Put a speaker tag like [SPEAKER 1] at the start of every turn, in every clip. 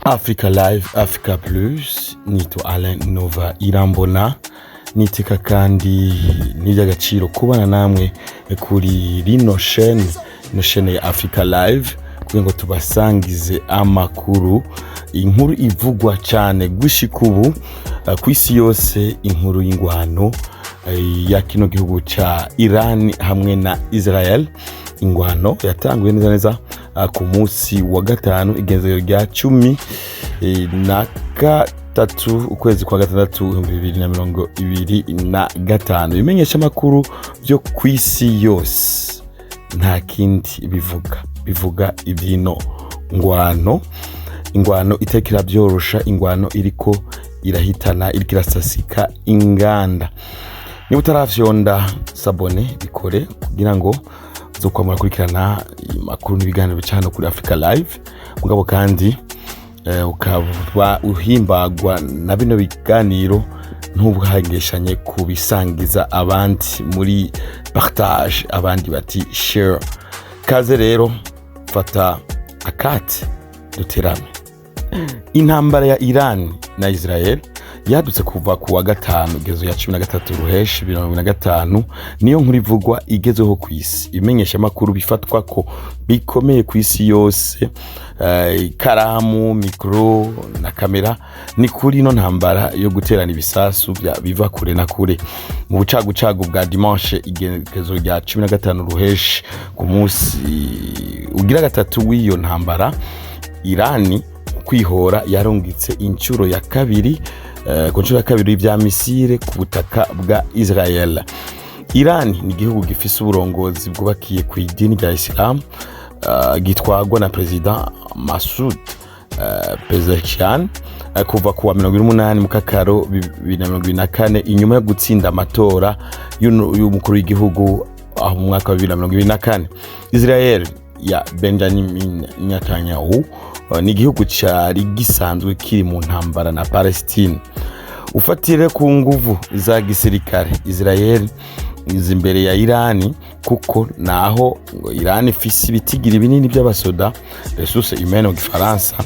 [SPEAKER 1] Africa Live, Africa Plus. Nitwa Alain Nova Irambona. Niteka kandi n'iby'agaciro kubana namwe kuri rino chaîne, ino chaîne ya Africa Live, kugira ngo tubasangize amakuru, inkuru ivugwa cyane gushika ubu ku isi yose, inkuru y'ingwano ya kino gihugu ca Iran hamwe na Israel. Ingwano yatanguye neza neza ku munsi wa gatanu, igenzero rya 13 ukwezi kwa gatandatu 2025. Ibimenyesha amakuru byo ku isi yose nta kindi bivuga, bivuga ibyino ngwano, ingwano itariko irabyorosha, ingwano iriko irahitana, iriko irasasika inganda. Niba utarafyonda s'abonner, bikore kugira ngo uzokwama urakurikirana amakuru n'ibiganiro bica hano kuri Africa Live. Mugabo kandi ukaba uhimbagwa na bino biganiro, ntubwahengeshanye kubisangiza abandi muri partage, abandi bati share. Kaze rero, fata akati duterame. Intambara ya Iran na Israel yadutse kuva ku wa gatanu gezo ya 13 ruheshi 2025, niyo nkuru ivugwa igezweho ku isi. Ibimenyeshamakuru bifatwa ko bikomeye ku isi yose, ikaramu, mikoro na kamera ni kuri ino ntambara yo guterana ibisasu biva kure na kure. Mu bucagucagu bwa dimanche igenekerezo rya 15 ruheshi, ku munsi ugira gatatu w'iyo ntambara, Irani kwihora yarungitse inshuro ya kabiri, ku nshuro ya kabiri vya missile ku butaka bwa Israel. Iran ni igihugu gifise uburongozi bwubakiye ku idini rya Islam, gitwagwa na President Masoud Pezeshkian kuva kuwa 28 Mukakaro 2024, inyuma yo gutsinda amatora y'umukuru w'igihugu aho mu mwaka wa 2024. Israel ya Benjamin Netanyahu ni igihugu cari gisanzwe kiri mu ntambara na Palestine. Ufatire ku nguvu za gisirikare, Israel iza imbere ya Irani, kuko naho ngo Irani ifise ibitigiri binini by'abasoda, ressources humaines mu Gifaransa,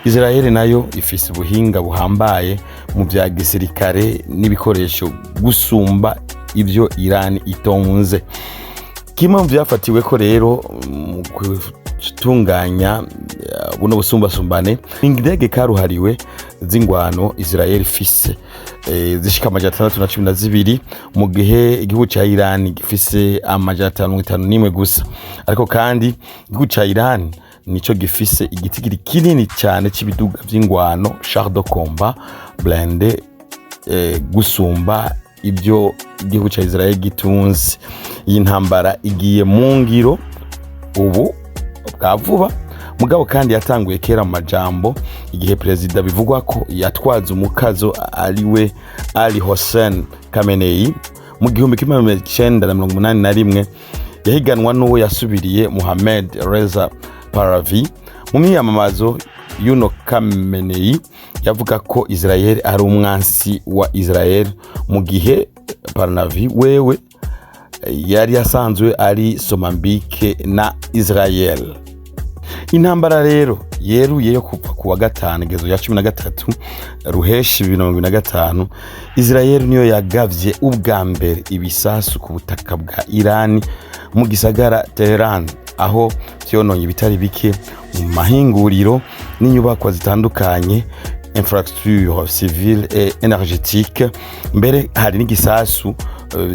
[SPEAKER 1] Israel nayo ifise ubuhinga buhambaye mu bya gisirikare n'ibikoresho gusumba ibyo Irani itonze. Kimwe mu vyafatiwe ko rero mu gutunganya buno busumbasumbane, indege karuhariwe z'ingwano Israel ifise zishika 612, mu gihe igihugu ca Iran gifise 551 gusa. Ariko kandi igihugu ca Iran nico gifise igitigiri kinini cyane cy'ibiduga vy'ingwano, char de combat blindé, gusumba ibyo igihugu ca Israel gitunze. Iyi ntambara igiye mu ngiro ubu bwa vuba, mugabo kandi yatanguye kera mu majambo, igihe perezida bivugwa ko yatwaza umukazo, ariwe Ali Hossein Khamenei, mu 1981 yahiganwa n'uwo yasubiriye, Mohamed Reza Pahlavi. Mu myiyamamazo y'uno Khamenei yavuga ko Israel ari umwansi wa Israel, mu gihe Pahlavi wewe yari asanzwe ari somambike na Israel. Intambara rero yeruye yo kuva ku wa gatanu igezo ya 13 ruheshi 2025, Israel niyo yagavye ubwa mbere ibisasu ku butaka bwa Iran mu gisagara Tehran, aho vyononye ibitari bike mu mahinguriro n'inyubakwa zitandukanye, infrastructure civile et énergétique. Mbere hari n'igisasu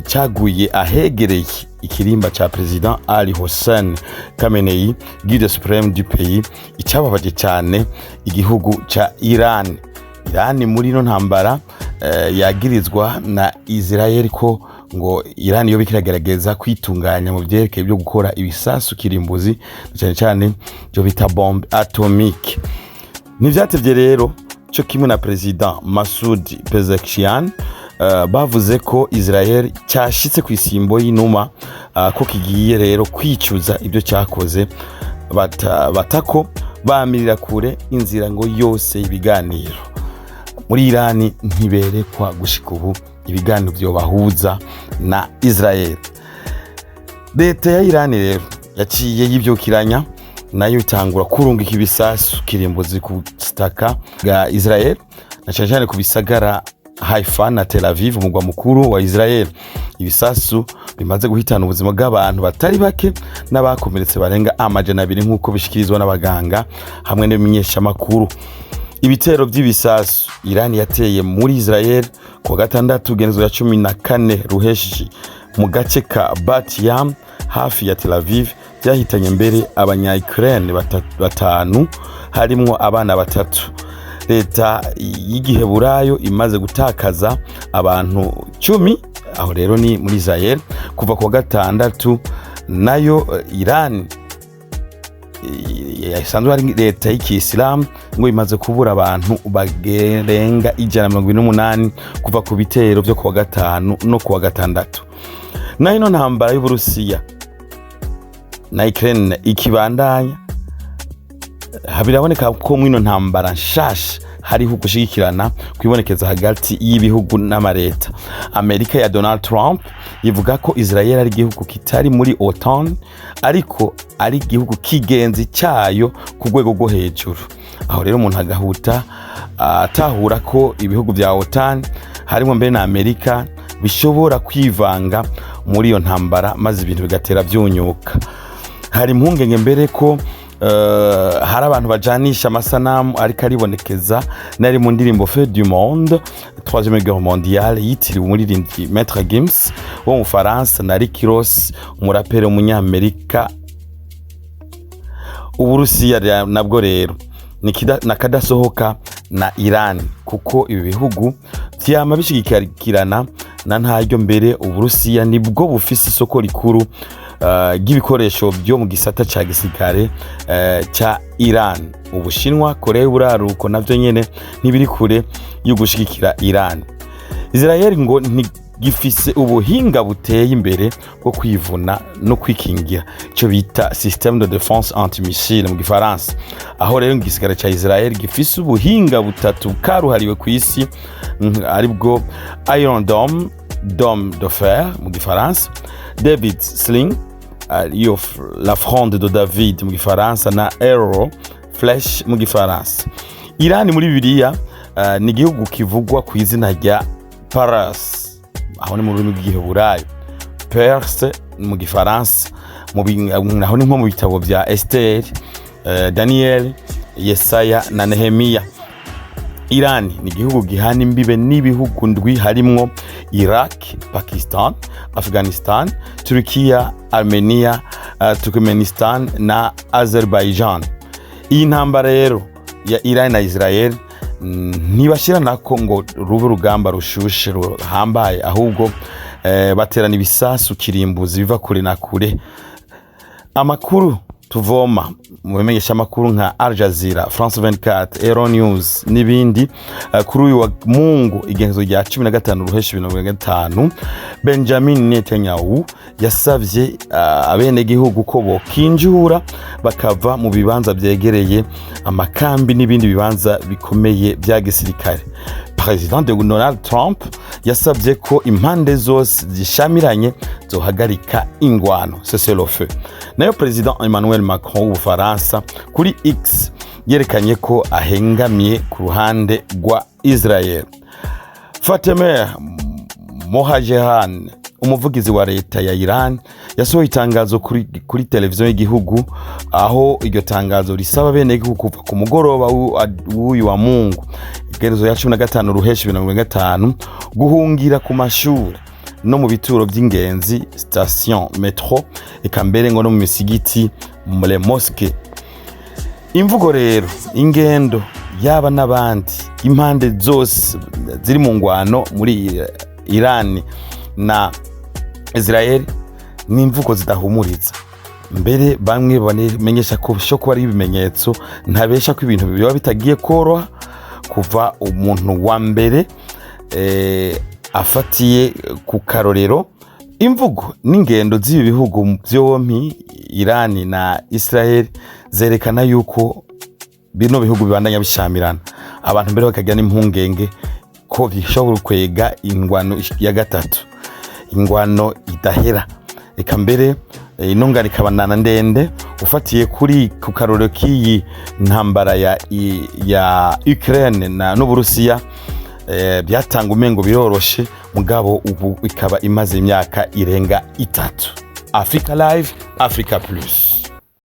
[SPEAKER 1] cyaguye ahegereye ikirimba ca President Ali Hossein Khamenei, guide suprême du pays, icyababaje cyane igihugu ca Iran. Iran muri ino ntambara yagirizwa na Israel ko ngo Iran yo bikiragerageza kwitunganya mu vyerekeye byo gukora ibisasu kirimbuzi, cyane cyane byo bita bombe atomique. Ntivyatevye rero, cyo kimwe na President Masoud Pezeshkian, bavuze ko Israel cyashitse ku isimbo y'inuma, ko kigiye rero kwicuza ibyo cyakoze, batako bamirira kure inzira ngo yose y'ibiganiro. Muri Irani ntiberekwa gushika ubu ibiganiro vyobahuza na Israel. Leta ya Irani rero yaciye yivyukiranya, nayo itangura kurungika ibisasu kirimbuzi ku gisagara ca Tehran. butaka bwa Israel, na cane cane ku bisagara Haifa na Tel Aviv, umugwa mukuru wa Israel. Ibisasu bimaze guhitana ubuzima bw'abantu batari bake n'abakomeretse barenga 200, nk'uko bishikirizwa n'abaganga hamwe n'ibimenyeshamakuru. Ibitero by'ibisasu Iran yateye muri Israel kuwa gatandatu genezo ya 14 Ruheshi mu gace ka Bat Yam hafi ya Tel Aviv byahitanye mbere abanya Ukraine batanu, harimwo abana batatu. Leta y'igiheburayo imaze gutakaza abantu 10, aho rero ni muri Israel, kuva kuwa gatandatu. Nayo Iran isanzwe ari leta y'ikisilamu ngo imaze kubura abantu barenga 178 kuva ku bitero vyo kuwa gatanu no kuwa gatandatu. Nayo ino ntambara y'Uburusiya na Ukraine ikibandanya, biraboneka ko mwino ntambara nshasha hariho gushigikirana kwibonekeza hagati y'ibihugu n'amareta. Amerika ya Donald Trump ivuga ko Israel ari igihugu kitari muri OTAN, ariko ari igihugu kigenzi cyayo ku rwego rwo hejuru. Aho rero umuntu agahuta atahura ko ibihugu bya OTAN, harimo mbere na Amerika, bishobora kwivanga muri iyo ntambara, maze ibintu bigatera byunyuka. Hari impungenge mbere ko hari abantu bajanisha amasanamu ariko aribonekeza nari mu ndirimbo Fin du monde, Troisième Guerre mondiale, yitiriwe umuririmbyi Maître Gims wo mu Faransa na Rick Ross, umuraperi w'umunyamerika. Uburusiya nabwo rero nakadasohoka na Iran, kuko ibi bihugu vyama bishigikirana na ntaryo. Mbere Uburusiya nibwo bufise isoko rikuru ry'ibikoresho byo mu gisata ca gisirikare ca Iran. Ubushinwa, Korea y'Uburaruko navyo nyene ntibiri kure yo gushigikira Iran. Israel ngo ntigifise ubuhinga buteye imbere bwo kwivuna no kwikingira, icyo bita système de défense antimissile mu gifaransa. Aho rero igisirikare ca Israel gifise ubuhinga butatu karuhariwe ku isi, aribwo Iron Dome, Dome de fer mu gifaransa, David Sling ariyo la fronde de David mu gifaransa, na Arrow, Flèche mu gifaransa. Iran muri Bibiliya ni igihugu kivugwa ku izina rya Paras, aho ni mu rurimi rw'igiheburayo, Perse mu gifaransa, aho ni nko mu bitabo bya Esther, Daniel, Yesaya na Nehemiya. Iran ni igihugu gihana imbibe n'ibihugu ndwi, harimwo Iraq, Pakistan, Afghanistan, Turkiya, Armenia, Turkmenistan na Azerbaijan. Iyi ntambara rero ya Iran na Israel ntibashira nako ngo rube urugamba rushushe ruhambaye, ahubwo baterana ibisasu kirimbuzi biva kure na kure. Amakuru tuvoma mu bimenyesha amakuru nka Al Jazeera, France 24, Euronews n'ibindi, kuri uyu wa Mungu igenzo rya 15 Ruheshi 2025, Benjamin Netanyahu yasavye abenegihugu ko bokinjura bakava mu bibanza vyegereye amakambi n'ibindi bibanza bikomeye vya gisirikare. President Donald Trump yasabye ko impande zose zishamiranye zohagarika ingwano, cessez-le-feu. Nayo President Emmanuel Macron w'Ubufaransa kuri X yerekanye ko ahengamye ku ruhande rwa Israel. Fatemeh Mohajerani, umuvugizi wa leta ya Iran, yasohoye itangazo kuri televiziyo y'igihugu, aho iryo tangazo risaba bene igihugu kuva ku mugoroba w'uyu wa Mungu igerezo ya 15 Ruheshi 2025 guhungira ku mashuri no mu bituro by'ingenzi, station métro, eka mbere ngo no mu misigiti, muri mosquée. Imvugo rero, ingendo yaba n'abandi impande zose ziri mu ngwano muri Iran na Israel ni imvugo zidahumuriza. Mbere bamwe bamenyesha ko bishobora kuba ari ibimenyetso ntabesha ko ibintu biba bitagiye koroha kuva umuntu wa mbere afatiye ku karorero. Imvugo n'ingendo z'ibi bihugu byompi, Iran na Israel, zerekana yuko bino bihugu bibandanya bishamirana. Abantu mbere bakagira n'impungenge ko bishobora kwega ingwano ya gatatu, ingwano idahera, eka mbere intongane ikabanana ndende. Ufatiye kuri ku karorero k'iyi ntambara ya Ukraine na n'Uburusiya, byatanga umengo biroroshe, mugabo ubu ikaba imaze imyaka irenga 3. Africa Live, Africa Plus.